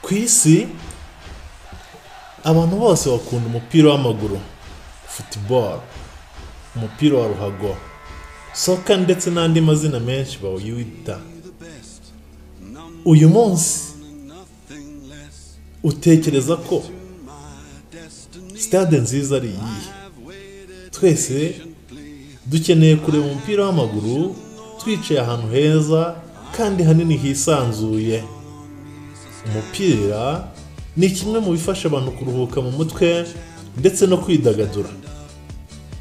Ku isi abantu bose bakunda umupira w'amaguru, football, umupira wa ruhago, soccer ndetse n'andi mazina menshi bawita. Uyu munsi utekereza ko stade nziza ari iyihe? Twese dukeneye kureba umupira w'amaguru twicaye ahantu heza kandi hanini hisanzuye. Umupira ni kimwe mu bifasha abantu kuruhuka mu mutwe ndetse no kwidagadura.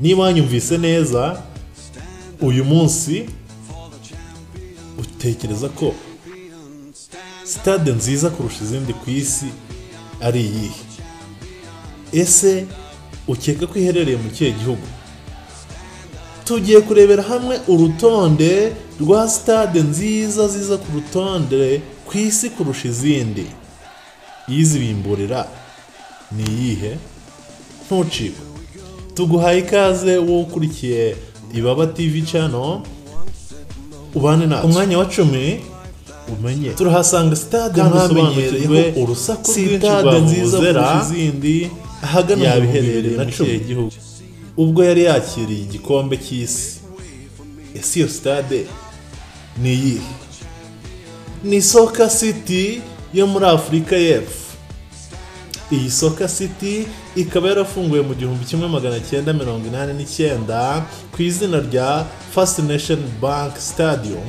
Niba wanyumvise neza, uyu munsi utekereza ko stade nziza kurusha izindi ku isi ari iyihe? Ese ukeka ko iherereye mu kihe gihugu? Tugiye kurebera hamwe urutonde rwa stade nziza ziza ku rutonde ku isi kurusha izindi. Izibimburira ni iyihe? Ntucikwe. Tuguhaye ikaze wowe ukurikiye Ibaba TV channel, ubane natwe. Ku mwanya wa 10 umenye turahasanga stade mwamenyereyeho urusaku rwinshi rwa nziza kurusha izindi, ahagana mu 2010 ubwo yari yakiriye igikombe cy'isi. Ese iyo stade ni iyihe? Ni Soccer City yo muri Afurika y'Epfo. Iyi Soccer City ikaba yarafunguwe mu 1989 ku izina rya First Nation Bank Stadium,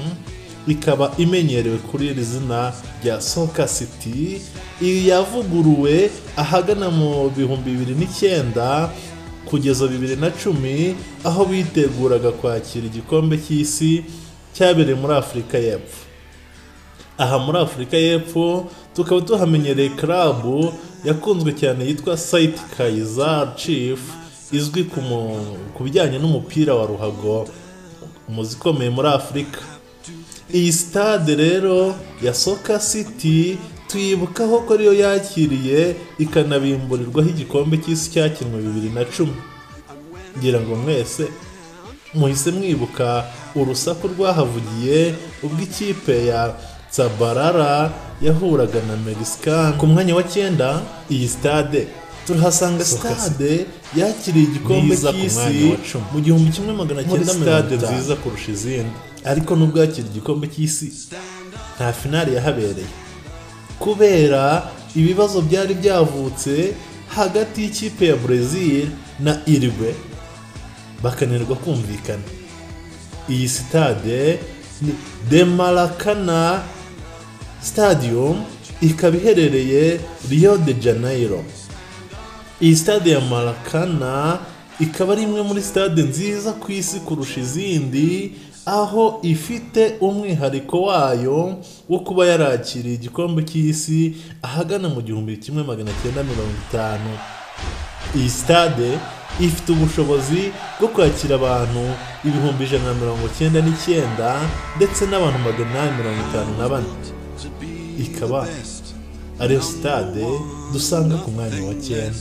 ikaba imenyerewe kuri iri zina rya Soccer City. Iyi yavuguruwe ahagana mu 2009 kugeza 2010, aho biteguraga kwakira igikombe cy'isi cyabereye muri Afurika y'Epfo. Aha muri Afurika y'Epfo tukaba tuhamenyereye club yakunzwe cyane yitwa Site Kaizer Chiefs, izwi ku bijyanye n'umupira wa ruhago, umuzi ukomeye muri Afurika. Iyi stade rero ya Soccer City tuyibukaho ko ariyo yakiriye ikanabimburirwaho igikombe cy'isi cyakinwe 2010. Ngira ngo mwese muhise mwibuka urusaku rwahavugiye ubwo ikipe ya Tsabarara yahuraga na Mexican. Ku mwanya wa 9 iyi stade turahasanga stade yakiriye igikombe cy'isi mu 1950, stade nziza kurusha izindi. Ariko nubwo yakiriye igikombe cy'isi nta finale yahabereye kubera ibibazo byari byavutse hagati y'ikipe ya Brazil na Uruguay, bakananirwa kumvikana. Iyi stade ni The Maracanã Stadium, ikaba iherereye Rio de Janeiro. Iyi stade ya Maracanã ikaba ari imwe muri stade nziza ku isi kurusha izindi, aho ifite umwihariko wayo wo kuba yarakiriye igikombe cy'isi ahagana mu 1950. Iyi stade ifite ubushobozi bwo kwakira abantu 199,000 ndetse n'abantu 854. Ikaba ariyo stade dusanga ku mwanya wa 9.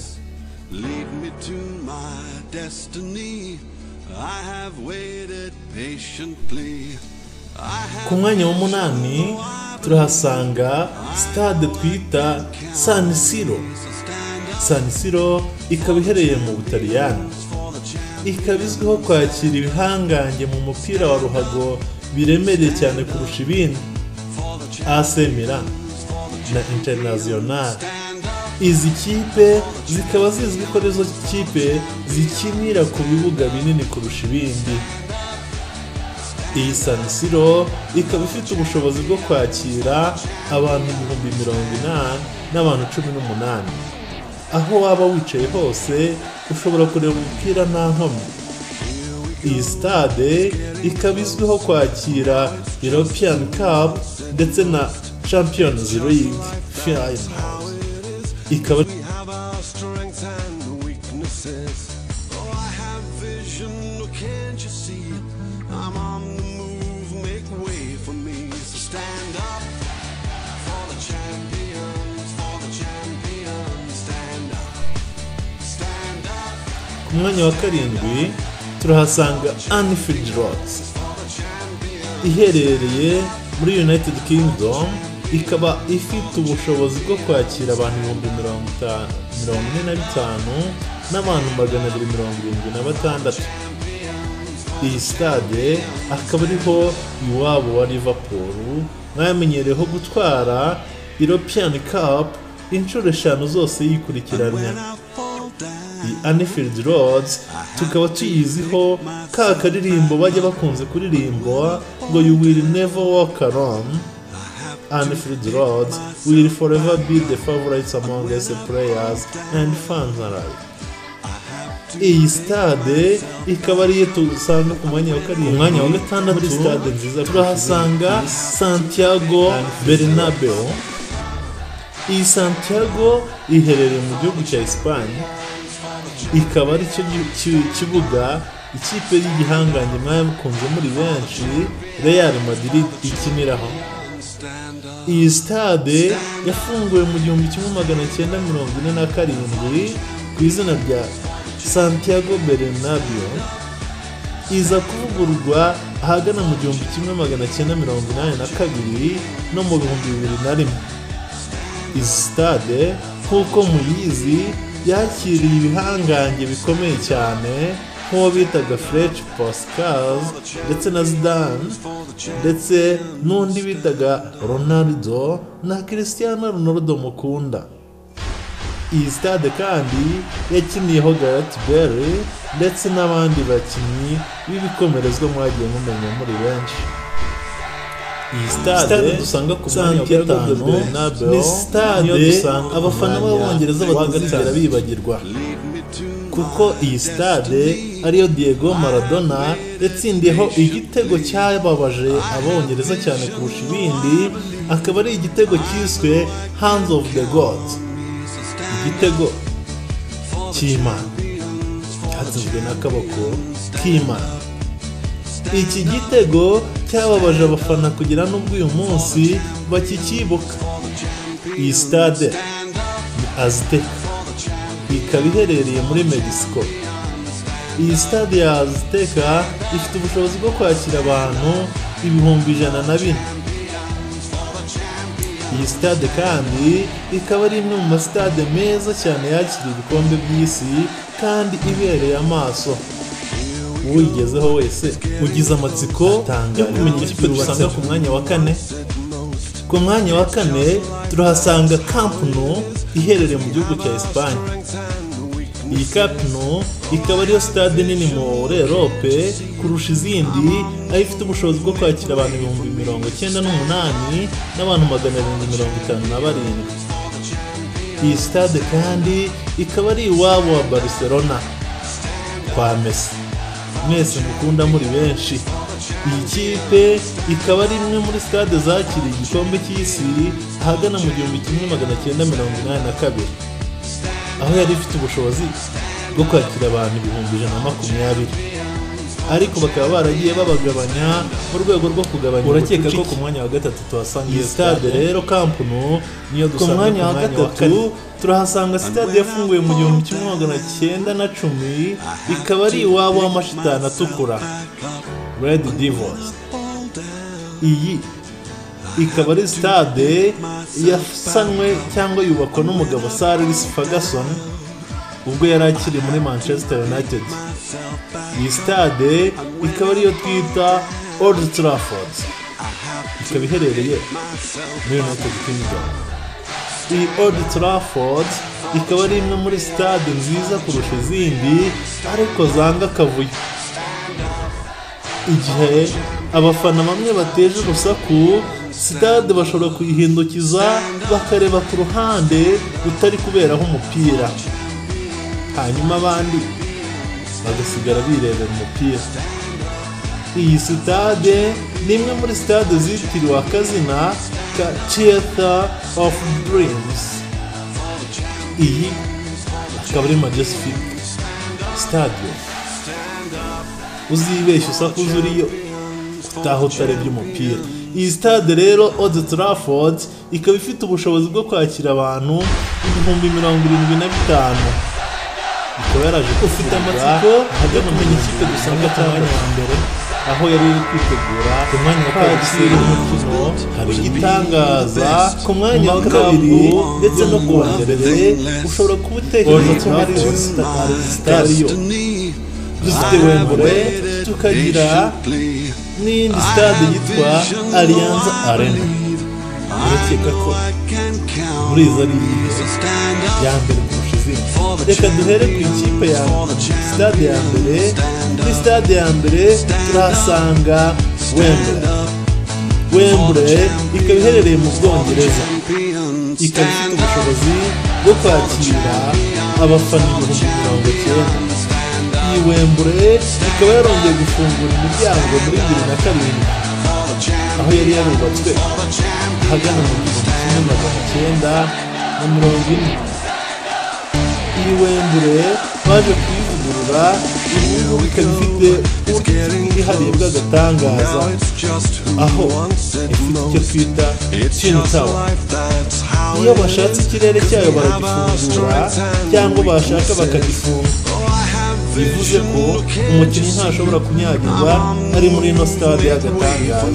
Ku mwanya wa 8 turahasanga stade twita San Siro. San Siro ikaba iherereye mu Butaliyani, ikaba izwiho kwakira ibihangange mu mupira wa ruhago biremereye cyane kurusha ibindi, AC Milan na Internazionale. Izi kipe zikaba zizwi ko arizo kipe zikinira ku bibuga binini kurusha ibindi. Iyi San Siro ikaba ifite ubushobozi bwo kwakira abantu 80,000 n'abantu 18. Aho waba wicaye hose ushobora kureba umupira nta nkomyi. Iyi stade ikaba izwiho kwakira European Cup ndetse na Champions League Final. Ikaba ku mwanya wa 7 turahasanga Anfield Road, iherereye muri United Kingdom. ikaba ifite ubushobozi bwo kwakira abantu 45,000 n'abantu 276. Iyi stade akaba ariho iwabo wa Liverpool, mwamenyereyeho gutwara European Cup inshuro 5 zose yikurikiranya. Iyi Anfield Road tukaba tuyiziho ka karirimbo bajya bakunze kuririmba ngo "You will never walk alone." Anfield Road will forever be the favorites among us players and fans alike. Iyi stade ikaba ariyo dusanga ku mwanya wa 7. Umwanya wa 6 muri stade nziza turahasanga Santiago Bernabeu. Iyi Santiago iherereye mu gihugu cya Espagne, ikaba ari cyo kibuga ikipe y'igihangange mwakunze muri benshi Real Madrid ikiniraho. Iyi stade yafunguwe mu 1947 ku izina rya Santiago Bernabeu, iza kuvugururwa ahagana mu 1982 no mu 2001. Iyi stade nk'uko muyizi yakiriye ibihangange bikomeye cyane nk'uwo bitaga Ferenc Puskás ndetse na Zidane ndetse n'undi bitaga Ronaldo na Cristiano Ronaldo mukunda. Iyi stade kandi yakiniyeho Gareth Bale ndetse n'abandi bakinnyi b'ibikomerezwa mwagiye mumenya muri benshi. Iyi stade dusanga ku mwanya wa 5 ni stade abafana b'Abongereza batazigera bibagirwa, kuko iyi stade ariyo Diego Maradona yatsindiyeho igitego cyababaje Abongereza cyane kurusha ibindi, akaba ari igitego cyiswe Hands of the Gods, igitego cy'Imana cyatsinzwe n'akaboko k'Imana. Iki gitego cyababaje abafana kugira n'ubwo uyu munsi bakikibuka. Iyi stade ni Azteca, ikaba iherereye muri Mexico. Iyi stade ya Azteca ifite ubushobozi bwo kwakira abantu 104,000. Iyi stade kandi ikaba ari imwe mu masitade meza cyane yakira ibikombe by'isi kandi ibereye amaso. Uyigezeho wese ugize amatsiko yo kumenya ikipe dusanga ku mwanya wa 4. Ku mwanya wa 4 turahasanga Camp Nou iherereye mu gihugu cya Espagne. Iyi Camp Nou ikaba ariyo stade nini muri Europe kurusha izindi, aho ifite ubushobozi bwo kwakira abantu 98,757 n'abantu 757. Iyi stade kandi ikaba ari iwabo wa Barcelona kwa Messi mwese mukunda muri benshi. Iyi kipe ikaba ari imwe muri stade zakiriye igikombe cy'isi ahagana mu 1982, aho yari ifite ubushobozi bwo kwakira abantu 120,000, ariko bakaba baragiye babagabanya mu rwego rwo kugabanya. Urakeka ko ku mwanya wa 3 tuhasanga iyi stade rero Camp Nou niyo dusanga. Ku mwanya wa 3 turahasanga stade yafunguye mu 1910, ikaba ari iwabo w'amashitani atukura Red Devils. Iyi ikaba ari stade yasanwe cyangwa yubakwa n'umugabo Sir Alex Ferguson ubwo yari akiri muri Manchester United. Iyi stade ikaba ariyo twita Old Trafford, ikaba iherereye muri United Kingdom. Iyi Old Trafford ikaba ari imwe muri stade nziza kurusha izindi, ariko zanga akavuyo. Igihe abafana bamwe bateje urusaku, stade bashobora kuyihindukiza bakareba ku ruhande rutari kuberaho umupira, hanyuma abandi bagasigara birebera umupira. Iyi stade ni imwe muri stade zitiriwe akazina ka Theater of Dreams. Iyi akaba ari Majestic Stadium. Uzibeshye usakuza uriyo utaho utarebye umupira. Iyi stade rero Old Trafford ikaba ifite ubushobozi bwo kwakira abantu 75,000. Ikaba yaraje. Ufite amatsiko yo kumenya ikipe dusanga ku mwanya wa mbere? aho yari iri kwitegura ku mwanya wa kwakira umukino hari igitangaza ku mwanya wa kabiri ndetse no ku wa mbere. Ushobora kuba utekereza ko hari zitariyo. Dufite Wembley, tukagira n'iyindi stade yitwa Allianz Arena. Urakeka ko muri izo ari iya mbere kurusha izindi? Reka duhere ku ikipe ya stade ya mbere. Kuri stade ya mbere turahasanga Wembley. Wembley ikaba iherereye mu Bwongereza, ikaba ifite ubushobozi bwo kwakira abafana 90,000. Iyi Wembley ikaba yarongeye gufungura imiryango muri 2007, aho yari yarubatswe ahagana mu 1940. Iyi Wembley baje kuyivugurura, ubu ikaba ifite uburyo bwihariye bw'agatangaza, aho ifite icyo twita Twin Tower. Iyo bashatse ikirere cyayo baragifungura, cyangwa bashaka bakagifunga. Bivuze ko umukinnyi ntashobora kunyagirwa ari muri ino stade y'agatangaza.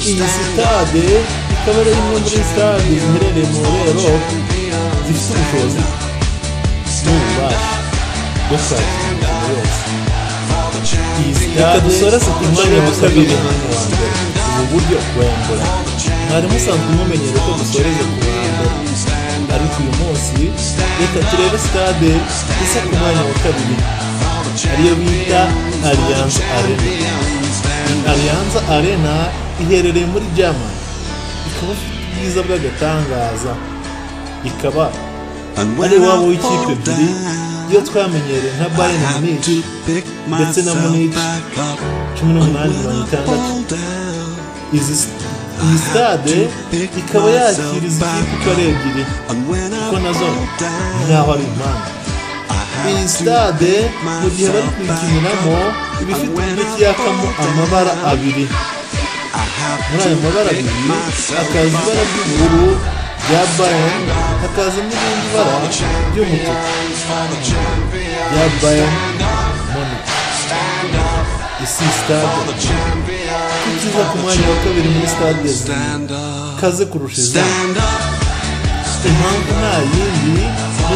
Iyi stade ikaba ari imwe muri stade ziherereye mu Europe zifite ubushobozi n'ububasha bwo kwakira imikino yose. Iyi stade dusoreze ku mwanya wa kabiri n'umwanya wa mbere. Ubu buryo Wembley mwari musanzwe mumenyere ko dusoreze ku wa mbere, ariko uyu munsi reka turebe stade isa ku mwanya wa kabiri, ariyo bita Allianz Arena. Allianz Arena iherereye muri Germany, ikaba ifite ubwiza bw'agatangaza, ikaba ari iwabo w'ikipe ebyiri iyo twamenyereye nka Bayern Munich ndetse na Munich 1860. Iyi stade ikaba yakira izi kipe uko ari ebyiri, kuko nazo nkaho ari impanga. Iyi stade mu gihe bari kuyikiniramo iba ifite uburyo kiyakamo amabara abiri. Muri ayo mabara abiri hakaza ibara ry'ubururu rya Bayern, hakaza n'irindi bara ry'umutuku rya Bayern Munich. Isi stade kukiza ku mwanya wa kabiri muri stade kaze kurusha izindi. Impamvu nta yindi ni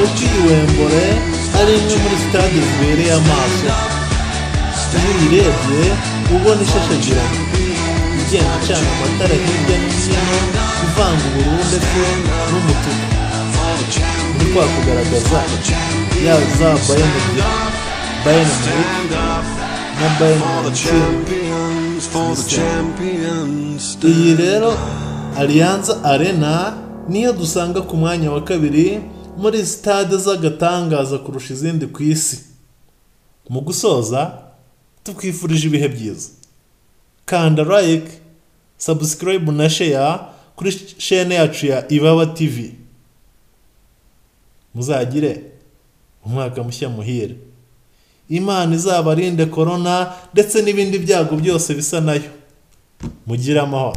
uko iyi Wembley ari imwe muri stade zibereye amaso. Iyo uyirebye ubona ishashagirana, igenda icana amatara hirya no hino, ivanga ubururu ndetse n'umutuku, muri kwa kugaragaza ya za Bayern ebyiri, Bayern Munich na Bayern Munich. Iyi rero Allianz Arena niyo dusanga ku mwanya wa kabiri muri stade z'agatangaza kurusha izindi ku isi. Mu gusoza tukwifurije ibihe byiza. Kanda like, subscribe na share kuri chaîne yacu ya Ibaba TV. Muzagire umwaka mushya muhire. Imana izabarinde corona ndetse n'ibindi byago byose bisa nayo. Mugire amahoro.